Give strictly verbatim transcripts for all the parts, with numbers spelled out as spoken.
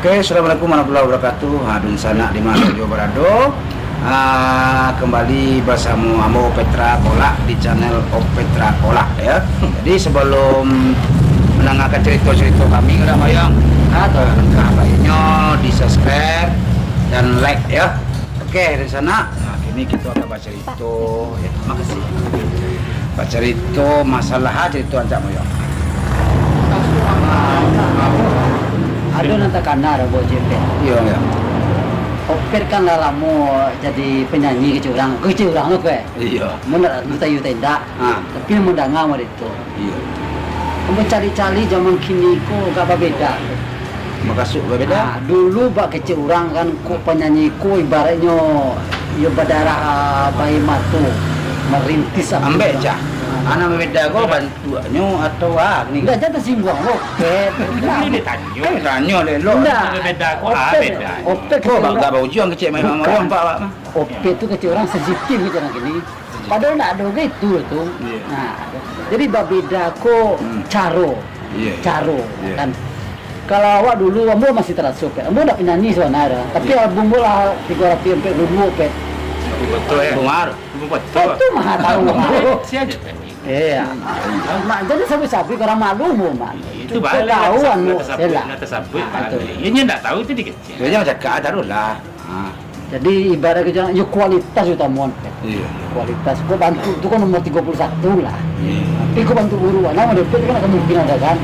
Oke, assalamualaikum warahmatullahi wabarakatuh. Ha, dunsanak di ma sajo barado. Ah, kembali basamo ambo Petra Kolak di channel Om Petra Kolak, ya. Jadi, sabalum mandangakan carito-carito kami, kadang bayang, ah, alangkah baiknyo di-subscribe dan like, ya. Oke, dunsanak. Nah, kini kito akan bacarito. Ya, makasih. Bacarito masalah, ah, carito rancak moyang. Ado nan takana, Rabu J P. Iyo, iyo. Opet kan lah lamo jadi penyanyi kecek urang. Kecek urang tu, eh. Iyo. Mun nak tayu indak. Ha. Tapi mun danga mah itu. Iyo. Mun cali-cali zaman kini ko agak babeda. Makasuik babeda? Ah, dulu bak kecek urang kan, ko penyanyi ko ibaratnyo iyo badarah, ah, bayi mato, merintis api. Ambek, Cah. Ah. Anak babeda ko bantuaknyo atau, ah, ni? Ndak, jan tasingguang lo. Opet. Ini ditanyo. Eh, tanyo elok. Ndak. Babeda ko, ah, Opet, beda. Opet ko kecek urang. Agak baujuang kecek main Bukan. Mamang, Pak, Pak. Opet tu kecek urang sensitif kecek urang kini. Padahal ndak ado gitu tu. Iya. Nah, jadi babeda ko Hmm. caro. Iya, iya. Caro, Iya. kan. Kalau awak dulu, ambo masih taraso, Pet. Ambo ndak penyanyi sabananyo, tapi Iya. album ambo lah tigo ratuih ampek duo, Pet. Betul, ya. Bumar. Betul. Itu mah tahu. Sia aja tadi. Iya. Mak, jadi sabuik-sabuik urang maklum, Mak. Itu Itu balik lah, tahu, tasabuik, anu, tasabuik, yalah. Tasabuik, Ah, balik. betul. Inyo ndak tahu itu dikecek. Dia jangan cakap, taruhlah. Ha. Jadi, ibarat kata, yo, kualitas utamo, kan. Iya. Kualitas. Kok bantuak tu kan nomor tigo puluh satu lah. Iya. Tapi kok bantuak buruak, nah, model tu kan kemungkinan ada, kan.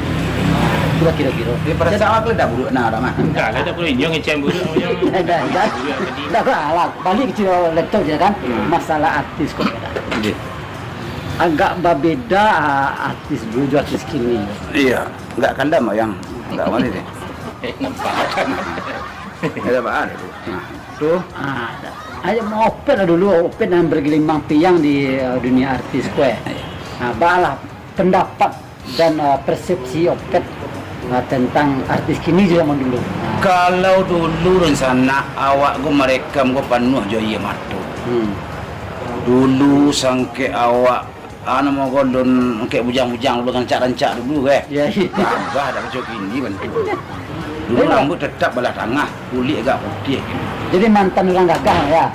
Itulah kira-kira. Dia pada Jadi saat lah dah buruak, nah, dah, mah. Dah, lah, dah buruak, inyo ngecek buruak, inyo Dah, dah, dah. Buruak tadi. Dah, dah, lah. Balik kecek laptop je, kan. Hmm. Masalah artis kok, kan. Iya. Agak babeda, ah, artis dulu jo artis kini. Iya. Enggak kandam, Mak, yang. Enggak mana ni? Eh, nampak. Ada apa ada tu? Nah, tu. Ah, ayo mau Opet lah dulu, Opet yang bergelimang tiang di, eh, dunia artis kue. Iya. Nah, balah pendapat dan, eh, persepsi Opet, eh, tentang artis kini jo zaman dulu. Nah. Kalau dulu, dunsanak, awak ko marekam ko panuah jo aia mato. Hmm. Dulu sangkek awak Ah, namo ko lun kek bujang-bujang dulu, rancak-rancak dulu, eh. Ya, iya. Gagah dak macam kini bantuak. Dulu Iya. rambut tetap balah tangah, kulik agak putih. Jadi mantan urang gagah, ya?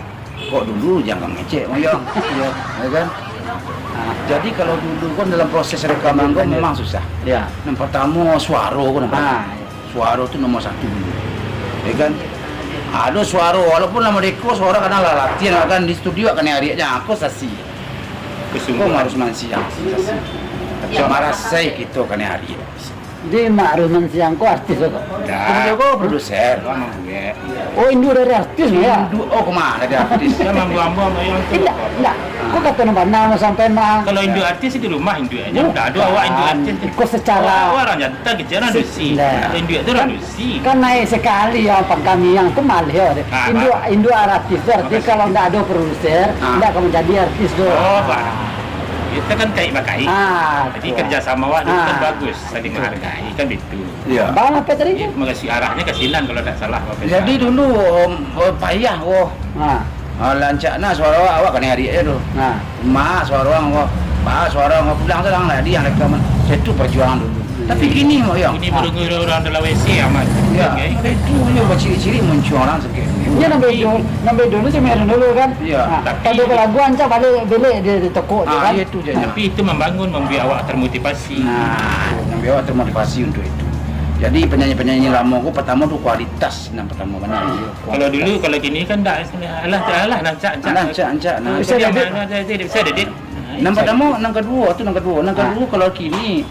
Kok dulu jangan ngecek, Mayang. Iya. Ya kan? Ah. Jadi kalau dulu kan dalam proses rekaman kan Lanjut. memang susah. Ya. Yang pertama suara ko nampak. Ah, iya. Suara tu nomor satu dulu. Ya kan? Ado suara, walaupun lah madeko, suara kadang lah latihan, kan di studio kan ariak je, aku sasi. Kesungguhan. Kau harus mansiang, sasi. Marasai kito kan ariak. Jadi Mak Rusman Siang ko artis tu? Dah. Produser ko, produser. Produser. Wah, mambuek. Oh, induak dari artis, ya? Induak, oh, kemana dari artis? Dia mambu-ambu sama yang tu. Indak, indak. Kok kato nang bana mah sampai mah? Kalau induak artis di rumah induak aja. Bukan. Dah ada awak induak artis tu. Iko secara Awak, awak orang jantan kecil orang se-, dusi. Nah. Induak tu orang Kan, dusi. kan naik sekali yang pangkamiang tu maleh deh. Ah, Induak, ah. induak artis tu arti Makasih. kalau ndak ada produser, Ah. ndak akan menjadi artis tu. Oh, bah. Kita kan kait bakait. Ah, Jadi betul. kerjasama awak dulu kan Ah. bagus, saling Betul. menghargai kan begitu. Iya. Bang, apa tadi Jadi, tu? Makasih arahnyo ka sinan kalau tak salah, Pak Faisal. Jadi dulu, om, oh, payah, oh. Ha. Ah, lancak nah suara awak, awak kanai ariak je tu. Ha. Ma, suara awak, ma, suara awak pulang tu, lah, dia yang rekaman. Itu perjuangan dulu. Tapi kini, Mak, ya. Ini Ha. berungur orang dalam W C amat. Ya. Kan? Ada itu je, ciri-ciri muncul orang sakit. Dia nambah dulu, nambah dulu, saya dulu kan. Ya. Ha. Tapi Kalau lagu ancak balik, balik dia, dia tekuk je Ah, kan. iya tu je. Tapi itu membangun, membuat awak termotivasi. Nah, membuat awak termotivasi untuk itu. Jadi penyanyi-penyanyi lama tu pertama tu kualitas yang pertama benar. Iya. Kalau dulu, kalau kini kan dah, alah, alah, rancak, rancak. Rancak, rancak, nah. Bisa edit. Bisa edit. Yang pertama, yang kedua tu, yang kedua. Yang Ah. kedua kalau kini,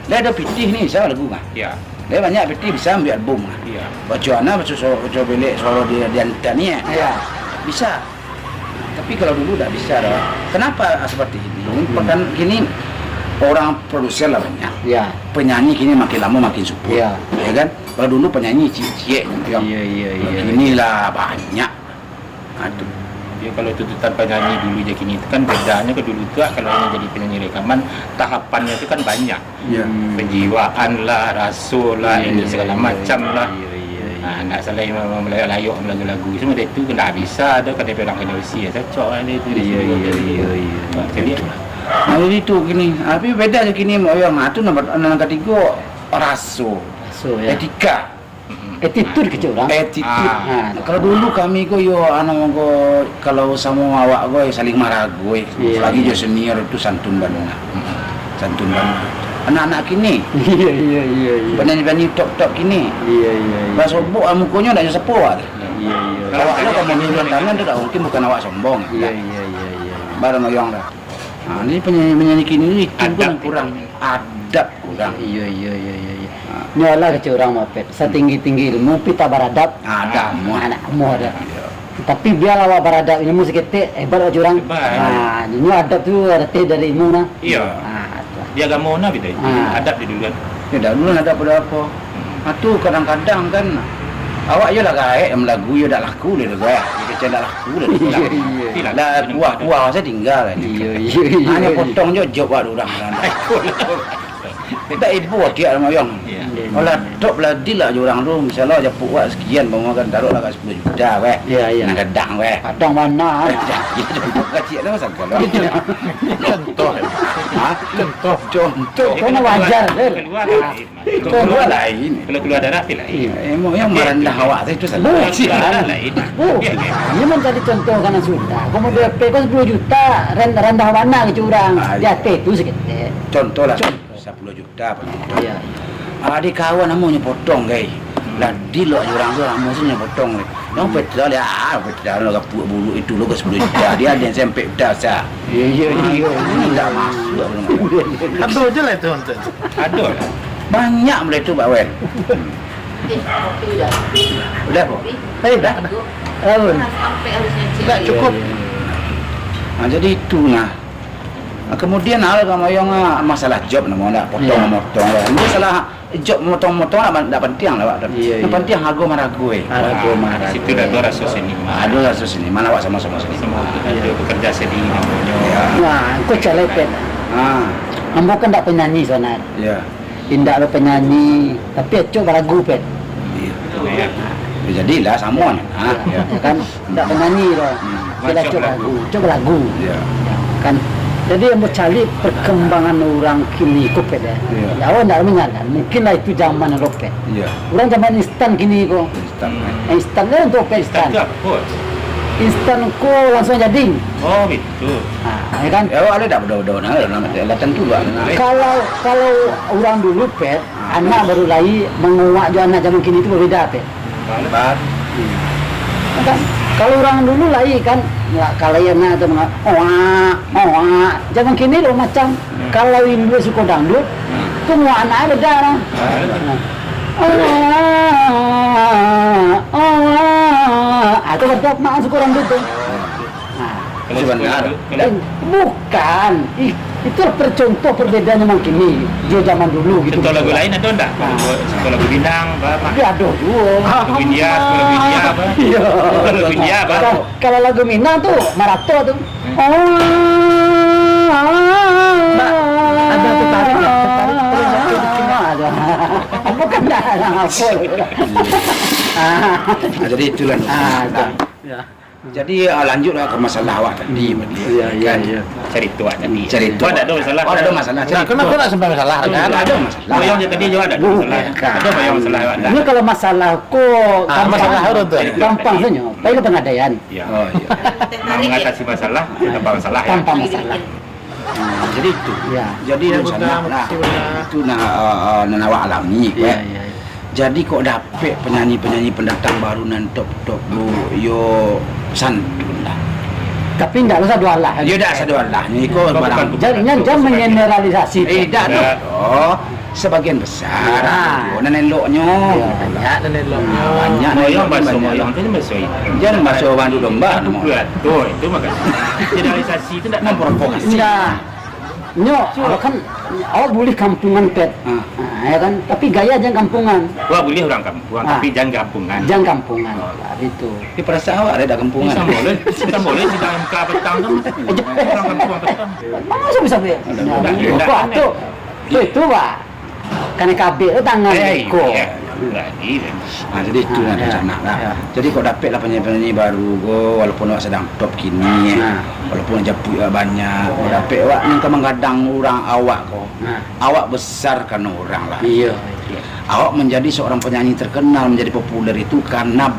dah ada pitih ni, siapa lagu mah? Ya. Dah banyak pitih bisa ambil album mah. Ya. Baco ana, baco so-, baco belek suara dia, dia antar ni, eh. Ya. Bisa. Tapi kalau dulu tak bisa dah. Kenapa seperti ini? Hmm. Pertan-, kini orang produser lah banyak. Ya. Penyanyi kini makin lama makin subur. Ya. Ya kan? Kalau dulu penyanyi ciek-ciek yang Iya, iya, iya, inilah banyak. Ha, tu. Ya, kalau tuntutan penyanyi dulu je kini tu kan bedanya ke dulu tu, ah, kalau yang jadi penyanyi rekaman, tahapannya tu kan banyak. Ya. Hmm. Penjiwaan lah, raso lah, Iya, ini iya, segala iya, macam iya, lah. iya, iya, iya. Ha, nak salah mem-, melayak-layok lagu-lagu. Semua dari tu ndak bisa tu, kena orang kena usia. Cocok lah dia tu, dia Iya, semua iya, dari iya, iya. Ha, jadi Nah, jadi tu kini. Ha, tapi beda je kini, Mak Oyong. Ha, tu nombor, nombor ketiga, raso. Raso, ya. Etika. Attitude kecek urang. Attitude. Ah. Ha. Kalau dulu kami ko yo, anu ko, kalau samo awak ko saling maragoi. Iya, lagi iya. Jo senior tu santun bana. Santun bana. Anak-anak kini. Iya, iya, iya, iya. Penyanyi-penyanyi top-top kini. Iya, iya, iya. Basobok ah mukonyo ndak nyo sapo awak tu. Iya, iya. Kalau awak tu awak kalau meniruan tangan tu dak mungkin, bukan awak sombong. Iya, iya, iya, iya. Barang oyong dah. Ha, ni penyanyi-penyanyi kini ni itu pun kurang. Adab kurang. Iya, iya, iya, iya, iya. Ha. Nyo lah kecek urang mah, Pet. Satinggi-tinggi ilmu, tapi tak baradab. Ha, dak amuah. Ha, dak amuah dah. Iya. Tapi bialah awak baradab ilmu saketek, hebat awak kecek urang. Hebat. Ha, nyo adab tu datang dari ilmu nah. Iya. Ha, tu. Di agamo nah beda itu. Ha. Adab di duluan. Ya, dak duluan adab pada apa? Hmm. Ha, tu kadang-kadang kan, awak yo lah gaek dalam lagu, yo dak laku lah tu, gaek. Yo kecek dak laku lah tu. Iya, iya. Tapi lah, lah, kuah-kuah saja tinggal lah. Iya, iya, iya. Hanyo potong jo job awak urang kan. Dak ibo atiak samo oyong. Iya. Alah, top lah, deal lah jo urang tu, misalnyo japuik awak sekian, bangun kan, taruh lah kat sapuluah juta weh. Iya, iya. Nan gadang weh. Gadang bana. Iya, contoh kecek lah, masa kalau. Contoh. Ha? Contoh. Contoh. Contoh mah wajar, Del. Keluar lain. Keluar lain. Kalau keluar darah, tu lain. Iya. Emang yang marandah awak tu, itu salah. Bukan. Bukan. Ini mencari contoh karena sudah. Kemudian P kan sapuluah juta, ren-, randah bana kecek urang. Ah, iya. Di ateh tu saketek. Contoh lah. Contoh. Sapuluah juta, Pak. Iya. Ado kawan namonyo potong, gai. Hmm. Lah, deal lo urang tu, namo se nyo potong, gai. Yang petra dia, ah, petra lo gapuak buruk itu lo ka sapuluah juta. Dia ado yang sempit dah sa. Iya, iya, iya. Ini ndak masuk. Ado je lah itu untuk itu. Ado lah. Banyak mulai tu, Pak Wen. Eh, kopi udah. Udah, Bu? Eh, dah. Dah. Dah, Bu. Sampai harusnya cik. Dah, cukup. Iya, iya, iya. Ah, jadi itu nah. Ah, kemudian hal kamu yang, ah, masalah job namo ndak potong-motong lah. Iya. Ini salah job motong-motong lah, ndak penting lah, Pak. Iya, iya. Yang penting harga marago, eh. Harga marago. Ah, di situ dah ada rasa seniman. Ada rasa seniman, awak sama-sama seniman. Sama ada pekerja seni namonyo. Iya. Nah, engko calepet. Ah. Ambo kan ndak penyanyi, Sonat. Iya. Indak lo penyanyi, tapi acok balagu, Pet. Iya. Ya, jadilah samo nyo. Ha, ya. Ya kan? Indak penyanyi lo. Hmm. Tapi acok balagu, acok balagu. Iya. Ya, kan? Jadi, ambo cari perkembangan urang kini ko, Pet, ya. Iya. Ya, awak ndak manyalah. Mungkin lah itu zaman lo, Pet. Iya. Urang zaman instan kini ko. Instan, eh. Instan lah untuk Pet, instan. Instan tu apo? Instan ko langsung jadi. Oh, gitu. Ha, ya kan? Ya, awak lah dak bedo-bedo nah, lah tentu lah. Kalau, kalau urang dulu, Pet, anak baru lahia manguak jo anak zaman kini tu babeda, Pet. Lebar. Hmm. Kan? Kalau urang dulu lahia kan, lah, kalau anak tu manguak, oak, oak. Zaman kini lo macam, hmm, kalau induak suko dangdut, hmm, tu nguak anak beda lah. Ah. Oak, oak. Ah, tu beda mak suko dangdut tu. Ah. Kalau sebenarnya, sekolah tu, kalau eh, bukan. Ih, itulah percontoh perbedaannya mungkin ni. Jo zaman dulu gitu. Contoh lagu lain ado ndak? Ah. Kalau sekolah lagu Minang, apa, apa? Tapi ado juo. Lagu India, sekolah lagu India, apa? Iya. Sekolah lagu India, apa? Kalau, kalau lagu Minang tu, Marato tu. Hmm. Oh. Mbak, ada tertarik nggak? Tertarik, tertarik, tertarik. Bukan dah, apa? Ah. Nah, jadi itulah. Ah, nah. Ya. Jadi, ah, lanjutlah ke masalah awak tadi, hmm, iya, iya, kan? Iya. Cerita awak tadi. Cerita. Oh, ndak ado masalah. Oh, ndak ado masalah. Nah, cerita. Kenapa nak sampai masalah? Ndak ado masalah. Bayang je tadi juga ndak ado masalah. Bukan. Ado bayang masalah awak ndak? Ini kalau masalah ko, ah, gampang. Masalah urang tu. Gampang saja. Pai ka Pegadaian. Ya. Oh, iya. Mengatasi masalah tanpa masalah, ya. Tanpa masalah. Hmm, jadi itu. Ya. Jadi, ya, itu benar, nah, makasih, benar. Itu nah, eh, eh, nan awak alami, iya, kan? Iya, iya. Jadi kok dapek penyanyi-penyanyi pendatang baru nan top-top tu, yo santun lah. Tapi ndak usah duo alah. Yo ndak usah duo alah. Ni ko barang bukan, bukan. Jangan, jangan mengeneralisasi. Eh, ndak tu. Ndak. Oh, sebagian besar. Ah. Yo, nan eloknyo. Yo, banyak nan eloknyo. Ah, banyak nan eloknyo, banyak. Moyang baso, moyang tu baso itu. Jangan baso bandu domba. Itu namo. Betul, itu makanya. Generalisasi itu ndak. Memprovokasi. Ndak. Nyo, awak kan, awak buliah kampungan, Pet. Ah. Ah, ya kan? Tapi gaya jangan kampungan. Wah, buliah urang kampuang, ah, tapi jangan kampungan. Jangan kampungan. Oh. Lah, itu. Tapi perasaan awak ado dak kampungan. Samo lo, samo lo sidang M K petang tu. Urang kampuang petang. Masa bisa, Pet? Ndak, ndak, ndak. Kok tu? Tu, itu, Pak. Kanai kabek tu tangan iko. Eh, iya. Lagi, kan. Ah, jadi itu lah, ya, rencana lah. Ya. Jadi, kok dapek lah penyanyi-penyanyi baru ko, walaupun awak sadang top kini, nah, walaupun japuik awak banyak, kok dapek awak nan ka manggadang urang awak ko, nah, awak besarkan urang lah. Iya. Awak menjadi seorang penyanyi terkenal, menjadi populer itu karena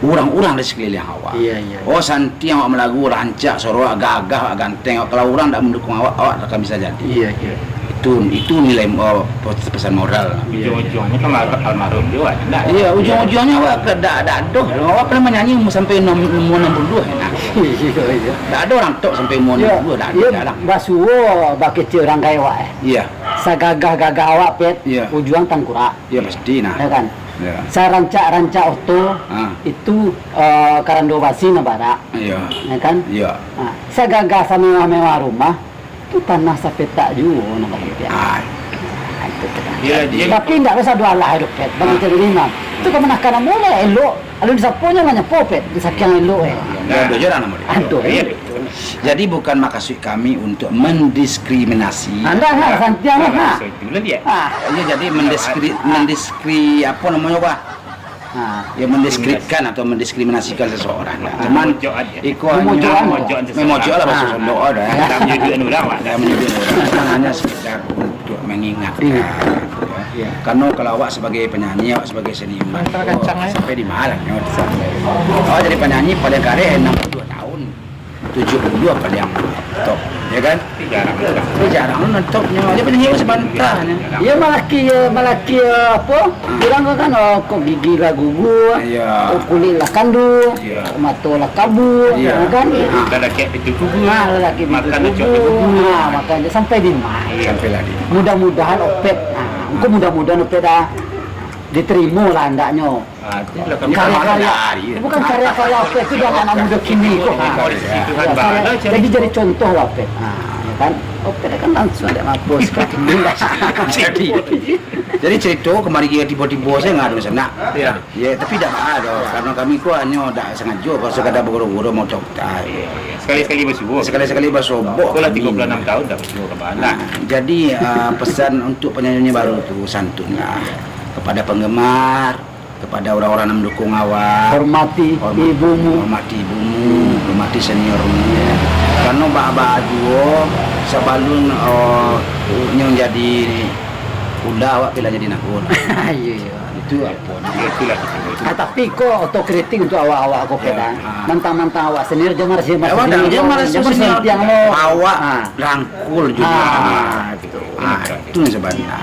urang-urang di sekeliling awak. Iya, iya. Oh, santiang awak malagu, rancak, suaro awak gagah, awak ganteng, awak, kalau urang dak mendukung awak, awak takkan bisa jadi. Iya, iya. Itu, itu nilai, eh, pesan moral. Ujuang-ujuangnyo kan almarhum juo, ndak? Iya, ujuang-ujuangnyo awak ke, dak, dak doh. Awak pernah manyanyi umur sampai enam, umur enam puluh dua, nah. Iya, iya. Dak ado urang tok sampai umur enam puluh dua, dak ado, jarang. Basuo bakecek urang kayak awak, eh. Iya. Sagagah-gagah awak, Pet, iya, ujuang tangkurak. Iya, pasti, nah. Ya kan? Iya. Sarancak-rancak oto, ah, itu, eh, karando basi nan barak. Iya. Ya kan? Iya. Nah, sagagah samewah-mewah rumah, tu tanah sapetak juo nan barak. Ah. Nah, itu tu kan. Iya, iya. Tapi ndak usah doh alah, Pet. Bagi, ah, cari imam. Itu kamanakan amulah elok. Alun sapo nyo manyapo, Pet, sakiang elok, eh. Ado jo lah namo dia. Ado, eh. Jadi, bukan makasuik kami untuk mendiskriminasi. Anda, ha, santiang, ha. Ah. Iya, jadi mendiskri-, mendiskri-, apa namanya, Pak? Ah. Ya, mendiskreditkan atau mendiskriminasikan seseorang lah. Cuman, iko hanyo memojokkan, memojok lah bahasa Sunda, dah. Menyudutkan orang, Pak. Ya, menyudutkan orang. Cuman hanya sekedar untuk mengingatkan. Iya. Iya. Karena kalau awak sebagai penyanyi, awak sebagai seniman, sampai di mana nyo? Awak jadi penyanyi paling kareh enam puluh dua tahun, tujuh puluh dua paling top, ya kan? Tapi jarang lah nonton nyo. Dia penyanyi awak sabantah nyo. Iya, malaki, ya, malaki, ya, apa? Urang kan, oh, kok gigi lah gugur, iya, oh, kulik lah kanduang, iya, mato lah kabua, iya, ya kan? Ah. Lalaki pintu gugur, ah, lalaki pintu gugur. Ah, makan sampai di ma? Sampai lah di ma? Mudah-mudahan Opet, ah, engko mudah-mudahan Opet dah diterima lah andaknyo. Ah, itu lah kami karya-karya, bukan karya-karya Opet tu, dah anak muda kini ko. Ah, ya, karya, jadi, jadi contoh lah Opet. Ah, ya kan? Opet kan langsung ada mampu sekali. Jadi, jadi cerita kemari kira tiba-tiba saya ngadu sanak. Ya. Ya, tapi dak baa doh. Karena kami ko hanyo dak sengaja, ko sekadar berguru-guru motor. Ah, iya. Sekali-sekali basuo. Sekali-sekali basuo. Itulah tiga puluh enam tahun dah basuo ke bawah. Nah, jadi, ah, pesan untuk penyanyi baru tu, santun lah kepada penggemar, kepada orang-orang yang mendukung awak. Hormati ibumu. Hormati ibumu, hormati seniormu. Karena baa-baa juo, sabalun, oh, nyo jadi kuda, awak pilihan jadi nago. Iya, iya. Itu apo? Ya, itulah. Ah, tapi ko otokritik untuk awak-awak ko, ya, kadang. Ah. Mantang-mantang awak senior, jangan marasi, awak jangan marasi senior. Awak, ah, rangkul junior. Ah, gitu. Ah, itu yang sebenarnya.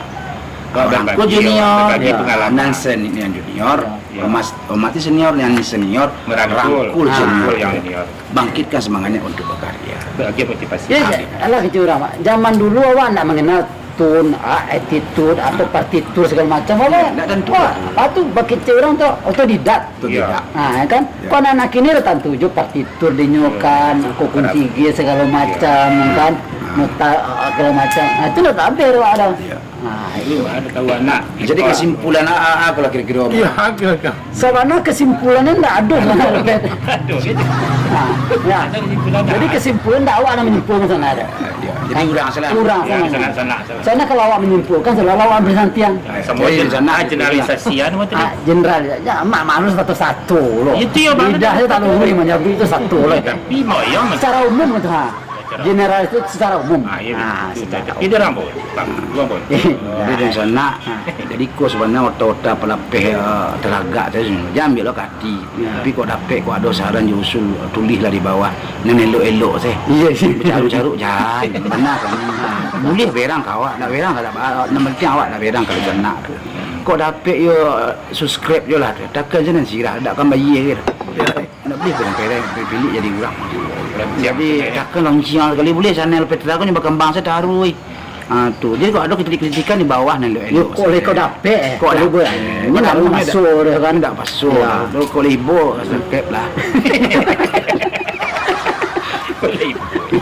Rangkul junior, berbagi pengalaman. Nan senior junior, ya, hormati senior, nan senior merangkul, rangkul junior. Ah, yang senior. Bangkitkan semangatnya untuk berkarya. Bagi motivasi. Ya, ya. Alah, kecil urang, Mak. Zaman dulu awak ndak mengenal tone, ah, attitude, atau partitur segala macam, apa? Ndak tentu. Wah, ah, tu bakecek urang tu otodidak. Otodidak. Iya. Ah, ya kan? Iya. Kok anak-anak kini lah tantu jo partitur dinyo kan, kok kunci G segala macam, kan? Nota, ah, segala macam. Ah, itu lah tak habis awak dah. Iya. Ah, itu. Ada tahu anak. Jadi kesimpulan, ah, ah, ah, kalau kira-kira, iya, oke, oke. Sabana kesimpulannyo ndak ado, Pet. Aduh, gitu. Nah, ya. Ada kesimpulan dah. Jadi kesimpulan ndak awak nan manyimpulkan sanak ado. Ya, jadi urang sanak. Urang sanak. Sanak, sanak, sanak. Soalnyo kalau awak manyimpulkan, salah awak bari santiang. Nah, semua jadi sanak, generalisasi anu tu. Ah, general, ya, mak manusia satu-satu lo. Itu ya, bang. Lidah sajo tak luruih manyabuik tu satu lo. Tapi mau yang secara umum gitu, ha. General itu secara umum. Ah, iya, betul. Tapi dia rambut, bang. Rambut. Jadi dunsanak, jadi ko sabananyo otak-otak palapeh, eh, talagak tu, jan ambiak lo ka ati. Ya. Tapi kok dapek, kok ado saran jo usul, tulihlah di bawah. Nan elok-elok se. Iya, iya. Caruk-caruk jan. Bana kan. Buliah berang ka awak, ndak berang ka, ndak ba-, nan penting awak ndak berang ka dunsanak tu. Kok dapek yo, subscribe jo lah tu. Takkan se nan sirah, dak kan bayia se. Ndak buliah berang-berang, pilih jadi urang. Jadi, takkan lonceng sakali buliah channel Petra ko nyo bakambang se taruih. Ah, tu. Jadi, kok ado kritik-kritikan di bawah nan elok-elok. Yo, kok lai kau dapek, eh? Kok dapek? Ini ndak masuk dah kan? Ndak masuk. Ya. Tu kok lai ibo, subscribe lah.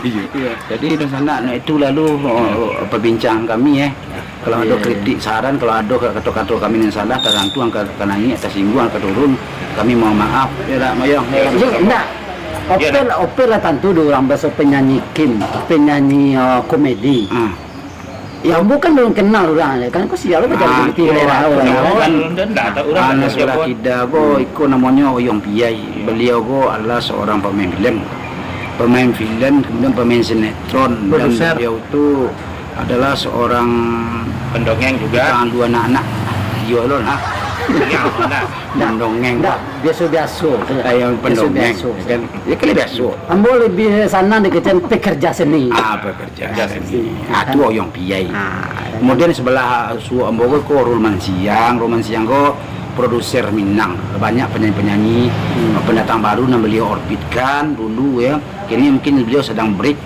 Iya. Jadi, dunsanak, nah, itu lalu, oh, perbincangan kami, eh. Kalau ado kritik, saran, kalau ado kato-kato kami nan salah, tarantu angka ka naiak, tasingguang angka turun, kami mohon maaf, ya dak, Mayong? Ya, ndak. Opel, Opel lah tantu dek urang baso penyanyi king, penyanyi, eh, komedi. Ah. Ya, ambo kan balum kenal urang, kan, ko sia lo bacari komedi daerah urang, kan? Anu, sebelah kida ko, iko namonyo Oyong Piai. Beliau ko adalah seorang pemain filem. Pemain filem, kemudian pemain sinetron, dan beliau tu adalah seorang pendongeng juga. Tukang alu anak-anak. Yo lo nah. Yang mana? Mendongeng. Ndak, biaso-biaso. Eh, yang pendongeng, Biaso-biaso. Kan? Ya kan biaso. Ambo lebih sanang dikecen pekerja seni. Ah, pekerja Pekerja seni. seni. Ah, tu yang piai. Ah, Kemudian sebelah suok ambo ko, ko Rul Mansiang. Rul Mansiang ko produser Minang. Banyak penyanyi-penyanyi pendatang baru yang beliau orbitkan dulu ya. Kini mungkin beliau sedang break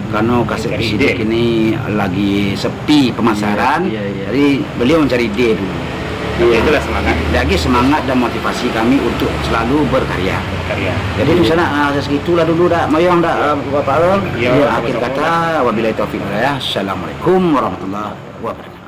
karena kaset Mencari V C D ide. Kini lagi sepi pemasaran. Iya, iya, iya. Jadi beliau mencari ide dulu. Oke, itulah semangat Lagi semangat dan motivasi kami untuk selalu berkarya. Karya. Jadi di sana ah, segitulah dulu dah, Mayong dah ah, Bapak Rul. Iya, Ya, sama-sama. Akhir kata, wabillahi taufiq wal hidayah. Assalamualaikum warahmatullahi wabarakatuh.